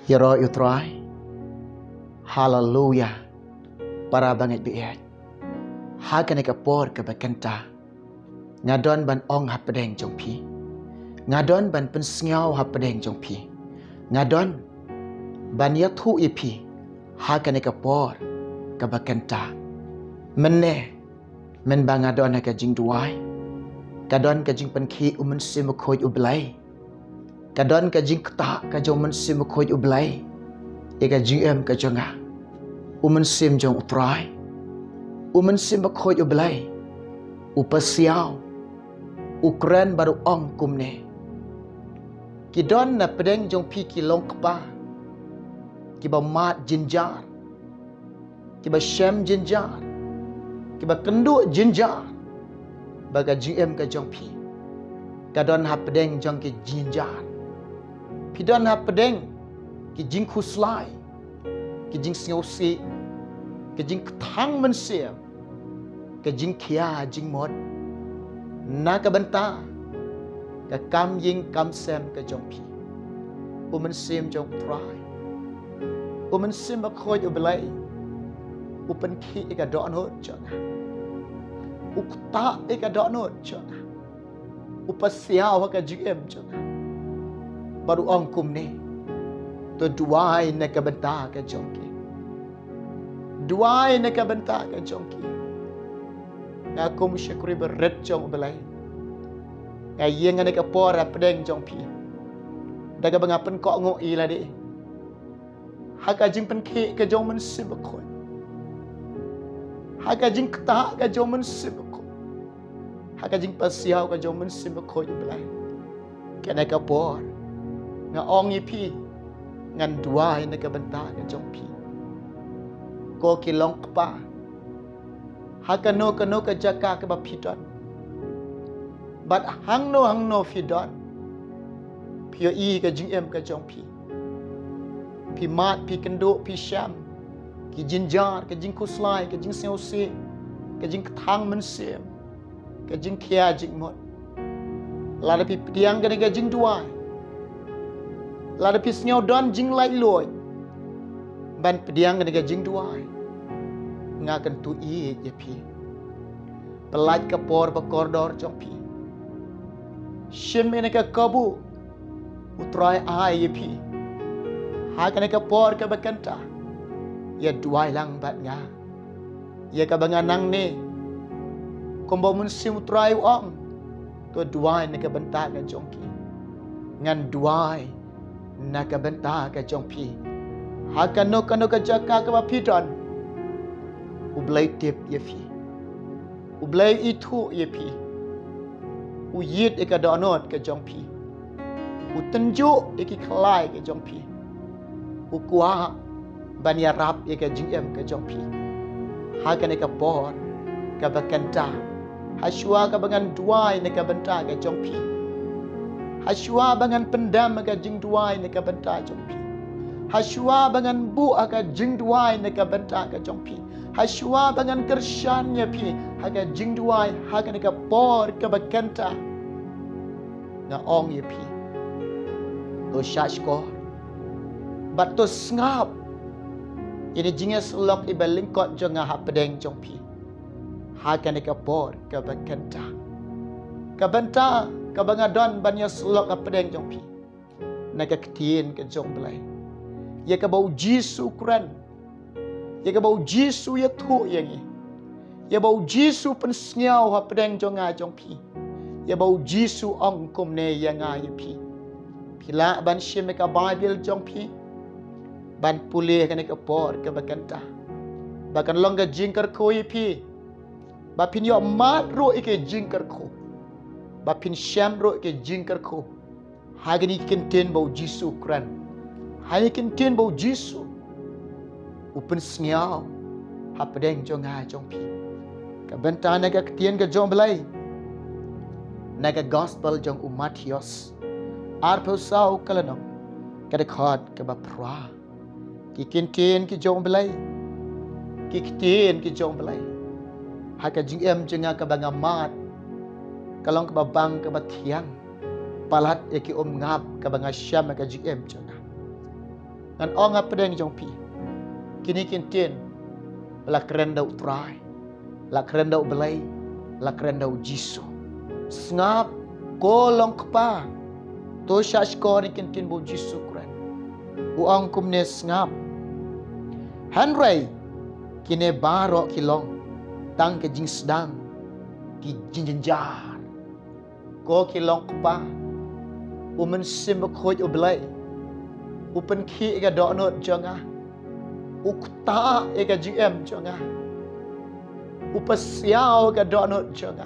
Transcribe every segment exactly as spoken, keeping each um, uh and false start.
Ïaroh ïa u Trai. Haleluya. Para bangeit baieit, ha kane ka por kaba kynta, nga don ban ong hapdeng jong phi. Nga don ban pynsngew hapdeng jong phi. Nga don ban ïathuh ïa phi ha kane ka por kaba kynta. Mynne, mynba nga don ha ka jingduwai, ka don ka jingpynkhih u Mynsiem Bakhuid u Blei. Ka don ka jingktah ka jong u Mynsiem Bakhuid u Blei ïa ka jingim ka jong nga. U Mynsiem jong u Trai, u Mynsiem Bakhuid u Blei, u pasiaw, u kren bad u ong kumne: Ki don na pdeng jong phi ki longkpa kiba mad jynjar, kiba shem jynjar, kiba kynduh jynjar, ba ka jingim ka jong phi ka don hapdeng jong ki jynjar. Phi don hapdeng ki jingkhuslai, ki jingsngewsih, ki jingkthang mynsiem, ki jingkhia jingmut na ka bynta ka kam ïing kam sem ka jong phi. U Mynsiem jong u Trai, u Mynsiem Bakhuid u Blei, u pynkhih ïa ka dohnud jong nga, u ktah ïa ka dohnud jong nga, u pasiaw ha ka jingim jong nga, bad u ong kumne: To duwai na ka bynta ka jong ki. Duwai na ka bynta ka jong ki. Nga kum u shakri barit jong u Blei, nga ïeng ha kane ka por hapdeng jong phi da kaba nga pynkohnguh ïa lade ha ka jingpynkhih ka jong u Mynsiem Bakhuid, ha ka jingktah ka jong u Mynsiem Bakhuid, ha ka jingpasiaw ka jong u Mynsiem Bakhuid u Blei. Kane ka por nga ong ïa phi, ngan duwai na ka bynta ka jong phi. Ko ki longkpa, ha kano kano ka jaka kaba phi don, bad hangno hangno phi don, phi ïohi ka jingim ka jong phi, phi mad, phi kynduh, phi shem ki jynjar, ki jingkhuslai, ki jingsngewsih, ki jingkthang mynsiem, ki jingkhia jingmut. Lada phi pdiang kane ka jingduwai, lada phi sngew don jinglaitluid ban pdiang kane ka jingduwai, nga kyntu ïa phi, pyllait ka por ba kordor jong phi, shim ïa kane ka kabu u Trai ai ïa phi ha kane ka por kaba kynta. Ïa duwai lang bad nga ïa kaba nga nangne, kumba u Mynsiem u Trai u ong: To duwai na ka bynta ka jong ki. Ngan duwai na ka bynta ka jong phi. Ha kano kano ka jaka kaba phi don, u Blei tip ïa phi, u Blei ithuh ïa phi, u ïit ïa ka dohnud ka jong phi, u tynjuh ïa ki khlai ka jong phi, u kwah ban ïarap ïa ka jingim ka jong phi ha kane ka por kaba kynta. Hashwa kaba ngan duwai na ka bynta ka jong phi, hashwa ba ngan pyndem ka jingduwai na ka bynta jong phi, hashwa ba ngan buh ha ka jingduwai na ka bynta ka jong phi, hashwa ba ngan kyrshan ïa phi ha ka jingduwai ha kane ka por kaba kynta, nga ong ïa phi, to shahshkor bad to sngap ïa kane ka jingïasyllok iba lyngkot jong nga hapdeng jong phi ha kane ka por kaba kynta. Ka bynta kaba nga don ban ïasyllok hapdeng jong phi, na ka ktien ka jong u Blei, ïa kaba u Jisu u kren, ïa kaba u Jisu u ïathuh ïa ngi, ïa ba u Jisu u pynsngew hapdeng jong nga jong phi, ïa ba u Jisu u ong kumne ïa nga ïa phi. Phi lah ban shim ïa ka Baibl jong phi ban pule ha kane ka por kaba kynta, ba kan long ka jingkyrkhu ïa phi, ba phin ïoh mad ruh ïa ka jingkyrkhu, ba phin shem ruh ïa ka jingkyrkhu ha kine ki kyntien ba u Jisu u kren, ha kine ki kyntien ba u Jisu u pynsngew hapdeng jong nga jong phi. Ka bynta na ka ktien ka jong u Blei, na ka Gospel jong u Mathaios arphew saw ka lynnong, ka dkhot kaba phra. Ki kyntien ki jong u Blei, ki ktien ki jong u Blei ha ka jingim jong nga kaba nga mad, ka long kaba bang kaba thiang palat ïa ki umngap kaba nga shem ha ka jingim jong nga. Ngan ong hapdeng jong phi, kine ki ktien ba la kren da U Trai, la kren da U Blei, la kren da U Jisu. Sngap, ko long kpa, to shahshkor ïa kine ki ktien ba U Jisu u kren. U ong kumne, sngap. Hynrei kine baroh ki long tang ka jingsdang ki jingjynjar. Ko ki long kpa, U Mynsiem Bakhuid U Blei u pynkhih ïa ka dohnud jong nga, u ktah ïa ka jingim jong nga, u pasiaw ïa ka dohnud jong nga.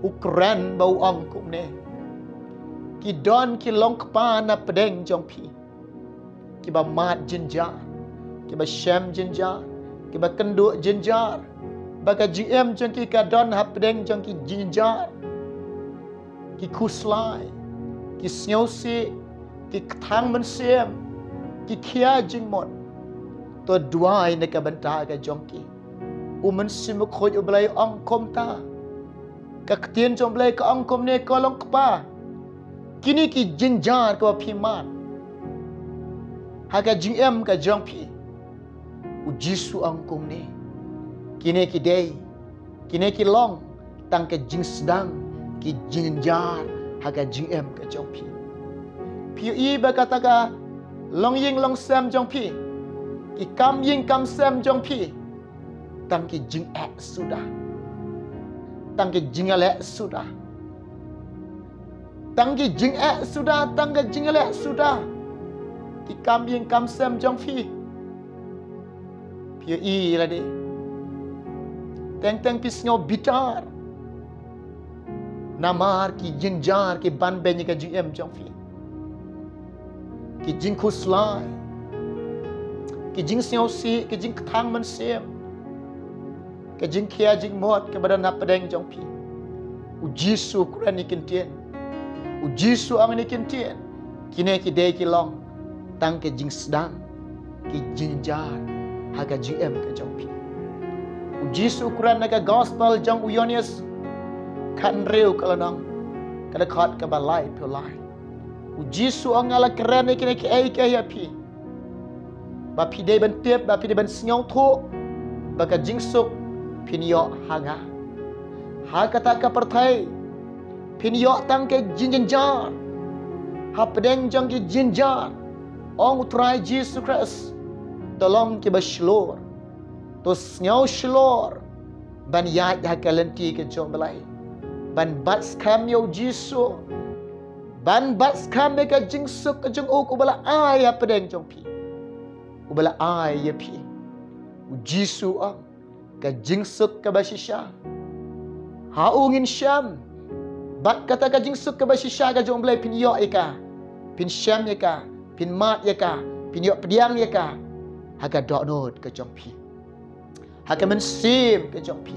U kren bad u ong kumne, ki don ki long kpa na pdeng jong phi, kiba mad jynjar, kiba shem jynjar, kiba kynduh jynjar, ba ka jingim jong ki ka don hapdeng jong ki jynjar, ki khuslai, ki sngewsih, ki kthang mynsiem, ki khia jingmut. To duwai na ka bynta ka jong ki. U Mynsiem Bakhuid U Blei u ong kumta. Ka ktien jong U Blei ka ong kumne, ko long kpa, kine ki jynjar kiba phi mad ha ka jingim ka jong phi, U Jisu u ong kumne, kine ki dei, kine ki long tang ka jingsdang ki jingjynjar ha ka jingim ka jong phi. Phi ïohi ba kata ka longïing longsem jong phi, ki kam ïing kam sem jong phi, tang ki jingeh suda, tang ki jingïaleh suda, tang ki jingeh suda, tang ki jingïaleh suda, ki kam ïing kam sem jong phi. Phi ïohi lade, teng teng phi sngew bitar namar ki jynjar ki ban beiñ ïa ka jingim jong phi, ki jingkhuslai, ki jingsngewsih, ki jingkthang mynsiem, ka jingkhia jingmut kaba don hapdeng jong phi. U Jisu u kren ïa kine ki ktien, U Jisu u ong ïa kine ki ktien, kine ki dei ki long tang ka jingsdang ki jynjar ha ka jingim ka jong phi. U Jisu u kren ha ka gospel jong u Ïoannis khathynriew ka lynnong, ka dkhot kaba laiphew lai. U Jisu u ong, nga la kren ïa kine kiei kiei ïa phi, ba phi dei ban tip, ba phi dei ban sngewthuh ba ka jingsuk phin ïoh ha nga. Ha kata ka pyrthei phin ïoh tang ka jingjynjar. Hapdeng jong ki jynjar, ong U Trai Jisu Khrist, to long kiba shlur, to sngew shlur ban ïaid ha ka lynti ka jong U Blei, ban bat skhem ïa U Jisu, ban bat skhem ïa ka jingsuk ka jong u, uba la ai hapdeng jong phi, uba la ai ïa phi. U Jisu u ong, ka jingsuk kaba shisha, ha u ngin shem. Bad kata ka jingsuk kaba shisha ka jong U Blei phin ïoh ïa ka, phin shem ïa ka, phin mad ïa ka, phin ïoh pdiang ïa ka ha ka dohnud ka jong phi, ha ka mynsiem ka jong phi,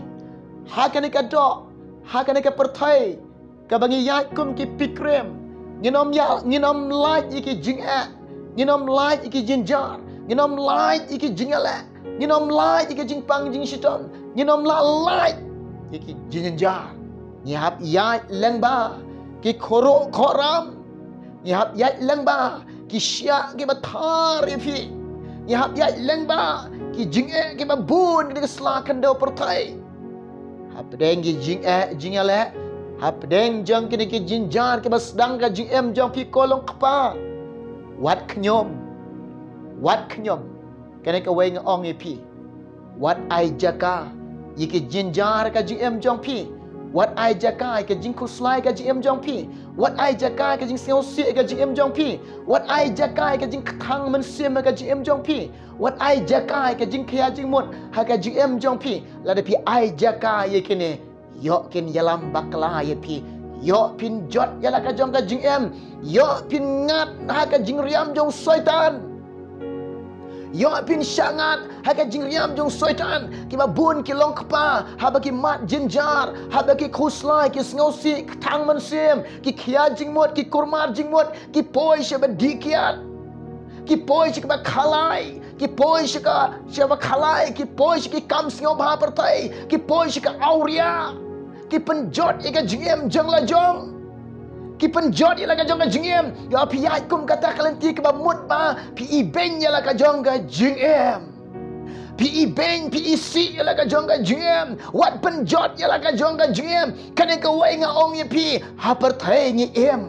ha kane ka doh, ha kane ka pyrthei kaba ngi ïaid kum ki pilgrim. Ngin ym ïa, ngin ym lait ïa ki jingeh, ngin ym lait ïa ki jynjar, ngin ym lait ïa ki jingïaleh, ngin ym lait ïa ki jingpang jingshitom, ngin ym lah lait ïa ki jynjar. Ngi hap ïaid lyngba ki khuruh khuram, ngi hap ïaid lyngba ki shiah kiba thar ïa phi, ngi hap ïaid lyngba ki jingeh kiba bun ki dei ka sla khyndew pyrthei. Hapdeng ki jingeh jingïaleh, hapdeng jong kine ki jynjar kiba sdang ka jingim jong phi, ko long kpa, wat khñium, wat khñium. Kane kawei nga ong ïa phi, wat ai jaka ïa ki jynjar ka jingim jong phi, wat ai jaka ïa ka jingkhuslai ka jingim jong phi, wat ai jaka ïa ka jingsngewsih ka jingim jong phi, wat ai jaka ïa ka jingkthang mynsiem ka jingim jong phi, wat ai jaka ïa ka jingkhia jingmut ha ka jingim jong phi. Lada phi ai jaka ïa kine, ïoh kin ïalam bakla ïa phi, ïoh phin jot ïa la ka jong ka jingim, ïoh phin ngat ha ka jingriam jong u Soitan. Ïoh phin shah ngat ha ka jingriam jong u Soitan. Kiba bun ki long kpa haba ki mad jynjar, haba ki khuslai, ki sngewsih, kthang mynsiem, ki khia jingmut, ki kurmar jingmut, ki poi sha ba dih kiad, ki poi sha kaba khalai, ki poi sha ka, sha ba khalai, ki poi sha ki kam sngewbha pyrthei, ki poi sha ka awria, ki pynjot ïa ka jingim jong la jong. Ki pynjot ïa la ka jong ka jingim. Ïa phi ïaid kum kata ka lynti kaba mut ba phi ibeiñ ïa la ka jong ka jingim. Phi ibeiñ, phi isih ïa la ka jong ka jingim. Wat pynjot ïa la ka jong ka jingim. Kane kawei nga ong ïa phi, ha pyrthei ngi im.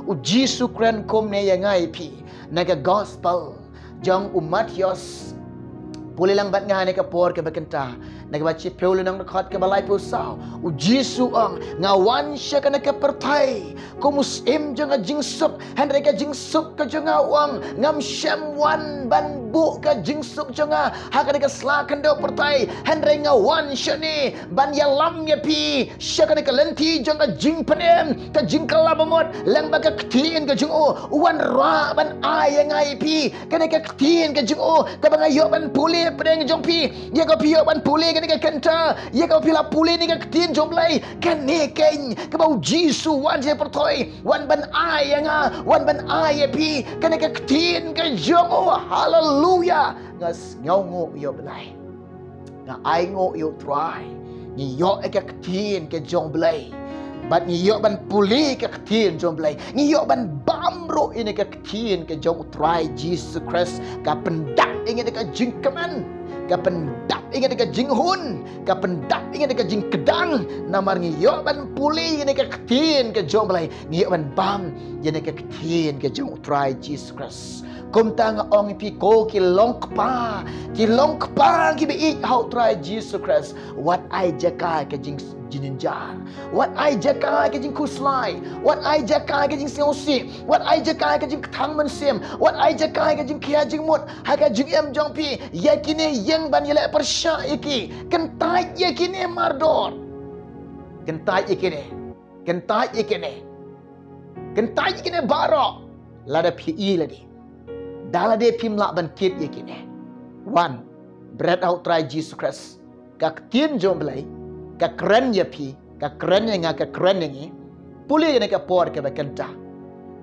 U Jisu kren kumne ïa nga ïa phi na ka gospel jong u Mathaios. Pule lang bad nga ha kane ka por kaba kynta, na kaba shiphew lynnong, dkhot kaba laiphew saw. U Jisu u ong, nga wan sha kane ka pyrthei kum u syiem jong ka jingsuk, hynrei ka jingsuk ka jong nga, u ong, ngam shym wan ban buh ka jingsuk jong nga ha kane ka sla khyndew pyrthei, hynrei nga wan shane ban ïalam ïa phi sha kane ka lynti jong ka jingpynim, ka jingkylla bamut, lyngba ka ktien ka jong u, u wanrah ban ai ïa nga ïa phi kane ka ktien ka jong u, kaba nga ïoh ban pule hapdeng jong phi. Ïa kaba phi ïoh ban pule kane ka kynta, ïa kaba phi la pule ne ka ktien jong u Blei, kane keiñ kaba u Jisu u wan sha pyrthei, u wan ban ai ïa nga, u wan ban ai ïa phi kane ka ktien ka jong u. Haleluya. Nga sngewnguh ïa u Blei. Nga ainguh ïa u Trai. Ngi ïoh ïa ka ktien ka jong u Blei. Bad ngi ïoh ban pule ïa ka ktien jong u Blei. Ngi ïoh ban bam ruh ïa kane ka ktien ka jong u Trai Jisu Khrist. Ka pyndap ïa ngi da ka jingkmen. Ka pyndap ïa ngi da ka jinghun. Ka pyndap ïa ngi da ka jingkdang. Namar ngi ïoh ban pule ïa kane ka ktien ka jong u Blei. Ngi ïoh ban bam ïa kane ka ktien ka jong u Trai Jisu Khrist. Kumta nga ong ïa phi, ko ki longkpa, ki longkpa kiba ïeit ha u Trai Jisu Khrist, wat ai jaka ka jing, jingjynjar, wat ai jaka ka jingkhuslai, wat ai jaka ka jingsngewsih, wat ai jaka ka jingkthang mynsiem, wat ai jaka ka jingkhia jingmut ha ka jingim jong phi. Ïa kine ïeng ban ïaleh pyrshah ïa ki. Kyntait ïa kine mardor. Kyntait ïa kine. Kyntait ïa kine. Kyntait ïa kine baroh. Lada phi i lade, da lade phim lah ban kit ïa kine. Wan, bret ha u Trai Jisu Khrist. Ka ktien jong u Blei ka kren ïa phi, ka kren ïa nga, ka kren ïa ngi. Pule ïa kane ka por kaba kynta.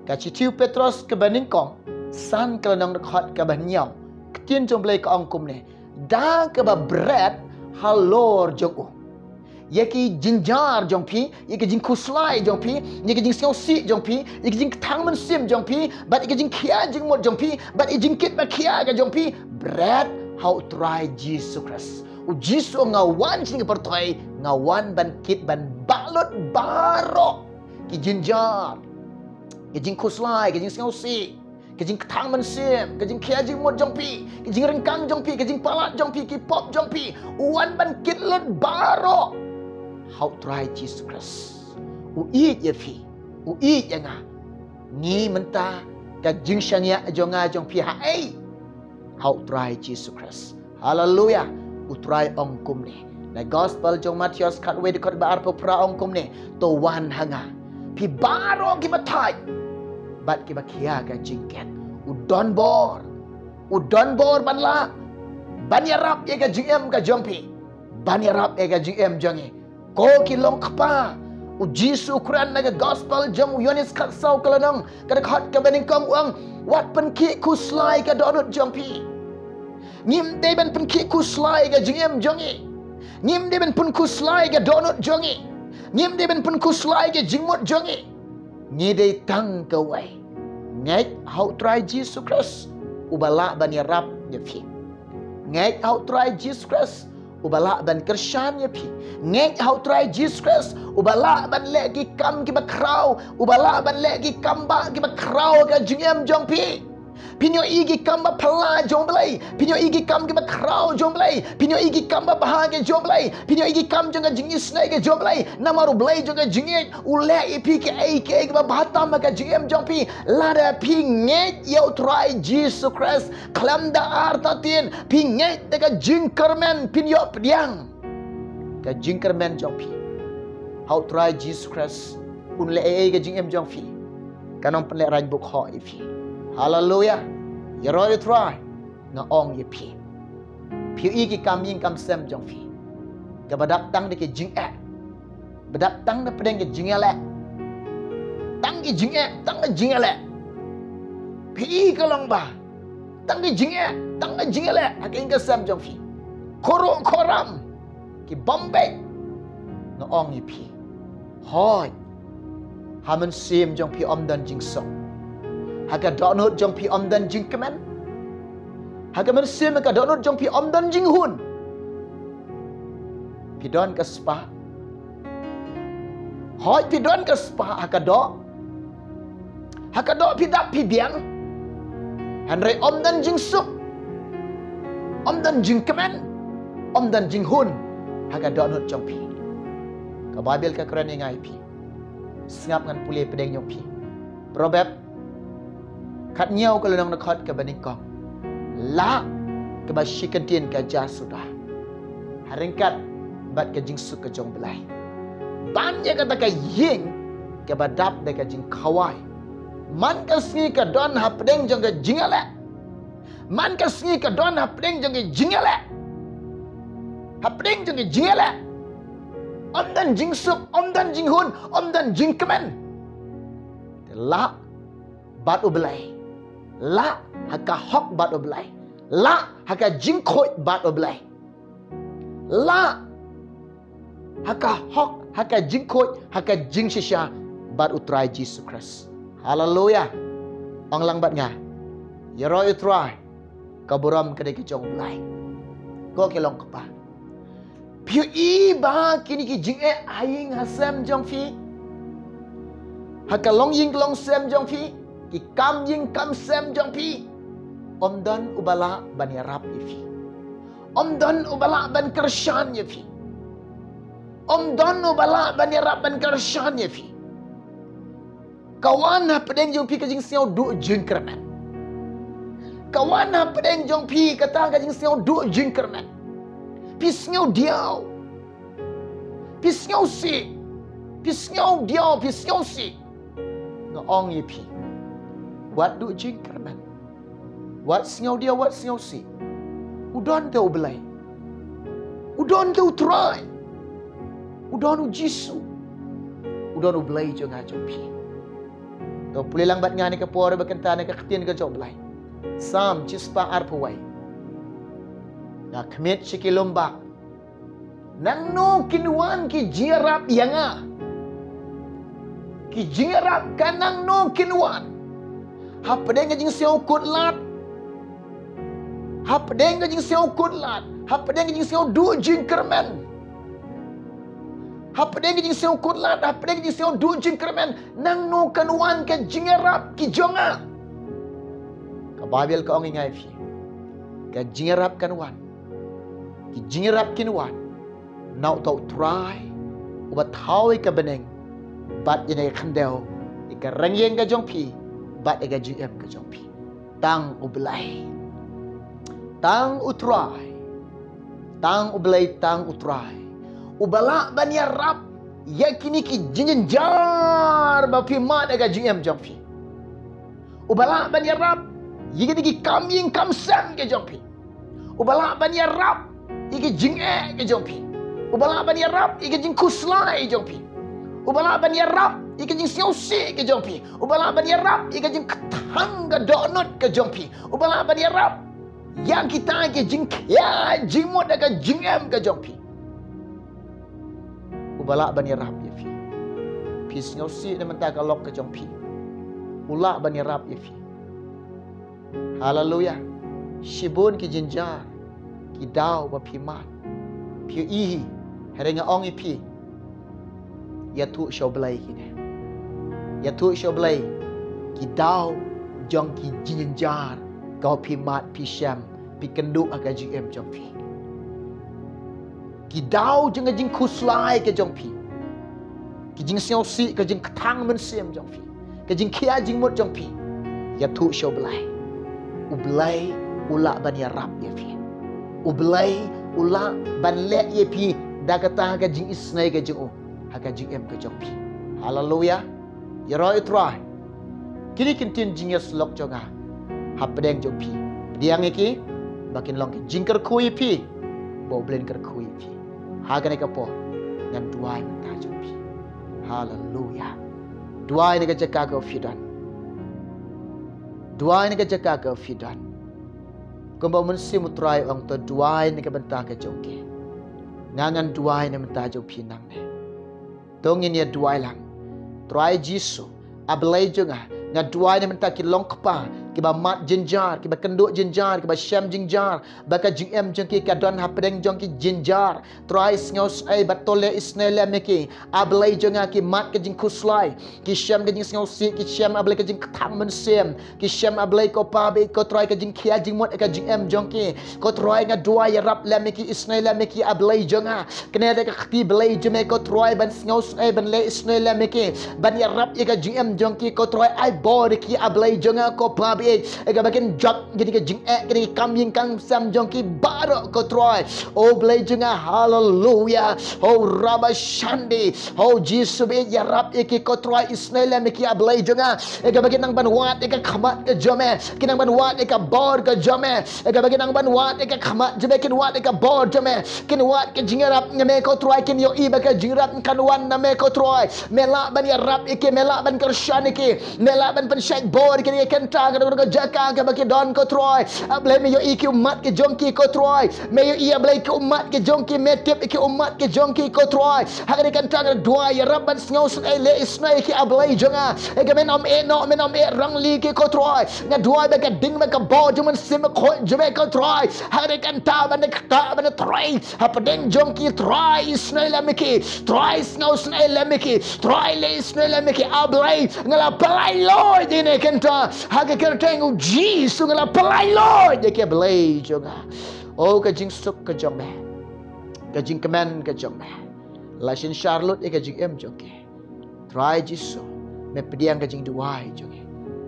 Ka shithi u Petros kaba nyngkong, san ka lynnong, dkhot kaba hynñiew. Ktien jong u Blei ka ong kumne. Da kaba bret halor jong u ïa ki jynjar jong phi, ïa ki jingkhuslai jong phi, ïa ki jingsngewsih jong phi, ïa ki jingkthang mynsiem jong phi, bad ïa ki jingkhia jingmut jong phi, bad ïa ki jingkit ba khia ka jong phi, bret ha u Trai Jisu Khrist. U Jisu u ong, nga wan sha kane ka pyrthei, nga wan ban kit, ban bah lut baroh ki jynjar, ki jingkhuslai, ki jingsngewsih, ka jingkthang mynsiem, ka jingkhia jingmut jong phi, ka jingryngkang jong phi, ka jingpalat jong phi, ki pop jong phi. U wan ban kit lut baroh ha u Trai Jisu Khrist. U ïeit ïa phi, u ïeit ïa nga. Ngi mynta, ka jingshaniah jong nga jong phi ha ei? Ha u Trai Jisu Khrist. Haleluya. U Trai ong kumne na gospel jong Mathaios khatwei, dkhot ba arphew phra, ong kumne. To wan ha nga, phi baroh kiba thait bad kiba khia ka jingkit. U don bor. U don bor ban lah ban ïarap ïa ka jingim ka jong phi, ban ïarap ïa ka jingim jong ngi. Ko ki longkpa, u Jisu u kren na ka gospel jong u Ïoannis khatsaw ka lynnong, ka dkhot kaba nyngkong, u ong, wat pynkhih khuslai ka dohnud jong phi. Ngim dei ban pynkhih khuslai ka jingim jong ngi. Ngim dei ban pynkhuslai ka dohnud jong ngi. Ngim dei ban pynkhuslai ka jingmut jong ngi. Ngi dei tang kawei. Ngeit ha u Trai Jisu Khrist, uba lah ban ïarap ïa phi. Ngeit ha u Trai Jisu Khrist, uba lah ban kyrshan ïa phi. Ngeit ha u Trai Jisu Khrist, uba lah ban leh ki kam kiba khraw, uba lah ban leh ki kam bah kiba khraw ha ka jingim jong phi. Phin ïohi ki kam ba phylla jong u Blei. Phin ïohi ki kam kiba khraw jong u Blei. Phin ïohi ki kam ba bha ka jong u Blei. Phin ïohi ki kam jong ka jingisynei ka jong u Blei. Namar u Blei jong ka jingngeit u leh ïa phi kiei kiei kiba bha tam ha ka jingim jong phi. Lada phi ngeit ïa u Trai Jisu Khrist khlem da artatien, phi ngeit da ka jingkyrmen, phin ïoh pdiang ka jingkyrmen jong phi ha u Trai Jisu Khrist. Un leh ei ei ha ka jingim jong phi. Kan ym pynlehrain buk hok ïa phi. Haleluya. Ïaroh ïa u Trai. Nga ong ïa phi, phi ïohi ki kam ïing kam sem jong phi, kaba dap tang da ki jingeh, ba dap tang da pdeng ki jingeh leh. Tang ki jingeh, tang ki jingeh leh. Phi i ka long ba tang ki jingeh, tang ki jingeh leh ha ka ïing ka sem jong phi. Khuruh khuram, ki bym beit. Nga ong ïa phi, hooid, Ha mynsiem jong phi ym don jingsuk. Ha ka dohnud jong phi ym don jingkmen. Ha ka mynsiem, ha ka dohnud jong phi ym don jinghun. Phi don ka spah. Hooid, phi don ka spah ha ka doh. Ha ka doh phi dap phi biang. Hynrei ym don jingsuk. Ym don jingkmen. Ym don jinghun ha ka dohnud jong phi. Ka Baibl ka kren ïa nga ïa phi. Sngap ngan pule pdeng ïa phi. Proverb khathynñiew, ka lynnong dkhot kaba nyngkong. Lah kaba shi kyntien ka jia suda ha ryngkat bad ka jingsuk ka jong U Blei. Ban ïa kata ka ïing kaba dap da ka jingkhawai. Man ka sngi ka don hapdeng jong ka jingïaleh. Man ka sngi ka don hapdeng jong ka jingïaleh. Hapdeng jong ka jingïaleh. Ym don jingsuk, ym don jinghun, ym don jingkmen. Te lah bad U Blei. Lah ha ka hok bad U Blei. Lah ha ka jingkhuid bad U Blei. Lah ha ka hok, ha ka jingkhuid, ha ka jingshisha bad U Trai Jisu Khrist. Haleluya. Ong lang bad nga. Ïaroh ïa U Trai. Ka burom ka dei ka jong U Blei. Ko ki long kpa. Phi ïohi ba kine ki jingeh ha ïing ha sem jong phi, ha ka longïing longsem jong phi, ki kam ïing kam sem jong phi, ym don uba lah ban ïarap ïa phi. Ym don uba lah ban kyrshan ïa phi. Ym don uba lah ban ïarap ban kyrshan ïa phi. Ka wan hapdeng jong phi ka jingsngew duh jingkyrmen. Ka wan hapdeng jong phi kata ka jingsngew duh jingkyrmen. Phi sngew diaw. Phi sngew sih. Phi sngew diaw, phi sngew sih. Nga ong ïa phi, wat duh jingkyrmen. Wat sngew diaw, wat sngew sih. U don te U Blei. U don te U Trai. U don U Jisu. U don U Blei jong nga jong phi. To pule lang bad nga ne ka por ba kynta ne ka ktien ka jong U Blei. Salm shispah arphew wei. Nga khmih sha ki lum bah. Nangno kin wan ki jingïarap ïa nga? Ki jingïarap ka nangno kin wan? Hapdeng ka jingsngew kut lad. Hapdeng ka jingsngew kut lad. Hapdeng ka jingsngew duh jingkyrmen. Hapdeng ka jingsngew kut lad, hapdeng ka jingsngew duh jingkyrmen. Nangno kan wan ka jingïarap ki jong nga? Ka Baibl ka ong ïa nga ïa phi, ka jingïarap kan wan. Ki jingïarap kin wan na uta U Trai uba thaw ïa ka bneng bad ïa ka khyndew, ïa ka rynïeng ka jong phi bad ïa ka jingim ka jong phi. Tang U Blei. Tang U Trai. Tang U Blei, tang U Trai. Uba lah ban ïarap ïa kine ki jingjynjar ba phi mad ha ka jingim jong phi. Uba lah ban ïarap ïa kine ki kam ïing kam sem ka jong phi. Uba lah ban ïarap ïa ka jingeh ka jong phi. Uba lah ban ïarap ïa ka jingkhuslai jong phi. Uba lah ban ïarap ïa ka jingsngewsih ka jong phi. Uba lah ban ïarap ïa ka jingkthang ka dohnud ka jong phi. Uba lah ban ïarap ïa kita ki jingkhia jingmut ha ka jingim ka jong phi. Uba lah ban ïarap ïa phi. Phi sngewsih na mynta ka lok ka jong phi. U lah ban ïarap ïa phi. Haleluya. Shibun ki jynjar, ki daw ba phi mad. Phi ïohi hi, hynrei nga ong ïa phi, ïathuh sha U Blei kine. Ïathuh sha U Blei ki daw jong ki jynjar kaba phi mad, phi shem, phi kynduh ha ka jingim jong phi. Ki daw jong ka jingkhuslai ka jong phi. Ki jingsngewsih, ka jingkthang mynsiem jong phi. Ka jingkhia jingmut jong phi. Ïathuh sha U Blei. U Blei u lah ban ïarap ïa phi. U Blei u lah ban leh ïa phi da kata ka jingisynei ka jong u ha ka jingim ka jong phi. Haleluya. Ïaroh ïa U Trai. Kine ki ktien jingïasyllok jong nga hapdeng jong phi. Pdiang ïa ki ba kin long ki jingkyrkhu ïa phi, ba U Blei un kyrkhu ïa phi. Ha kane ka por ngan duwai mynta jong phi. Haleluya. Duwai na ka jaka kaba phi don. Duwai na ka jaka kaba phi don. Kumba u Mynsiem U Trai u ong, to duwai na ka bynta ka jong ki. Nga ngan duwai na ka bynta jong phi nangne. To ngin ïa duwai lang. Trai Jisu, A Blei jong nga, nga duwai na mynta ki long kpa kiba mad jynjar, kiba kynduh jynjar, kiba shem jynjar ba ka jingim jong ki ka don hapdeng jong ki jynjar. Trai, sngewsih bad to leh isynei lem ïa ki. A Blei jong nga, ki mad ka jingkhuslai, ki shem ka jingsngewsih, ki shem, A Blei, ka jingkthang mynsiem, ki shem, A Blei, ko Pa baieit, ko Trai, ka jingkhia jingmut ka jingim jong ki. Ko Trai, nga duwai, ïarap lem ïa ki, isynei lem ïa ki, A Blei jong nga. Kane ka kti Blei jong me, ko Trai, ban sngewsih ban leh isynei lem ïa ki, ban ïarap ïa ka jingim jong ki, ko Trai, ai bor ïa ki, A Blei jong nga, ko Pa baieit, ïa kaba kin jop kine ki jingeh, kine ki kam ïing kam sem jong ki baroh, ko Trai. O Blei jong nga, haleluya. O Rabashandi, O Jisu baieit, ïarap ïa ki, ko Trai, isynei lem ïa ki, A Blei jong nga, ïa kaba kin nang ban wad ïa ka khmat ka jong me, kin nang ban wad ïa ka bor ka jong me, ïa kaba kin nang ban wad ïa ka khmat jong me, kin wad ïa ka bor jong me, kin wad ka jingïarap na me, ko Trai, kin ïohi ba ka jingïarap kan wan na me, ko Trai. Me lah ban ïarap ïa ki, me lah ban kyrshan ïa ki, me lah ban pynshait bor ïa ki, ïa kynta ka dong ka jaka kaba ki don, ko Trai. A Blei, me ïohi ki ummat ki jong ki, ko Trai. Me ïohi, A Blei, ki ummat ki jong ki, me tip ïa ki ummat ki jong ki, ko Trai. Ha kane ka kynta nga duwai, ïarap ban sngewsih leh isynei ïa ki, A Blei jong nga. Ïa kaba men ym eh noh, men ym eh rangli ïa ki, ko Trai. Nga duwai ba ka ding ba ka bor jong u Mynsiem Bakhuid jong me, ko Trai, ha kane ka kynta ban da ktah ban da trei hapdeng jong ki, Trai, isynei lem ïa ki, Trai, sngewsih lem ïa ki, Trai, leh isynei lem ïa ki, A Blei. Nga la pynlait luid ïa kane ka kynta ha ka kyrteng u Jisu, nga la pynlait luid ïa ki, A Blei jong nga. O, ka jingsuk ka jong me, ka jingkmen ka jong me, la synshar lut ïa ka jingim jong ki. Trai Jisu, me pdiang ka jingduwai jong ngi.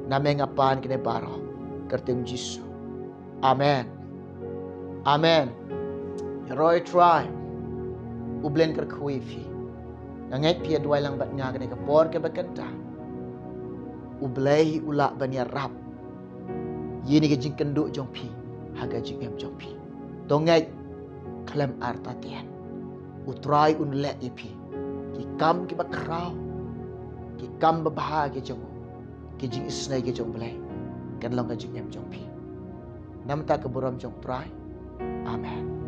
Na me nga pan kine baroh, kyrteng Jisu. Amen. Amen. Ïaroh Trai, U Blei un kyrkhu ïa phi. Nga ngeit phi ïa duwai lang bad nga kane ka por kaba kynta. U Blei u lah ban ïarap ïa kine ki jingkynduh jong phi ha ka jingim jong phi. To ngeit, khlem artatien, U Trai un leh ïa phi ki kam kiba khraw, ki kam babha ki jong u, ki jingisynei ki jong U Blei kan long ka jingim jong phi. Namar ka burom jong U Trai. Amen.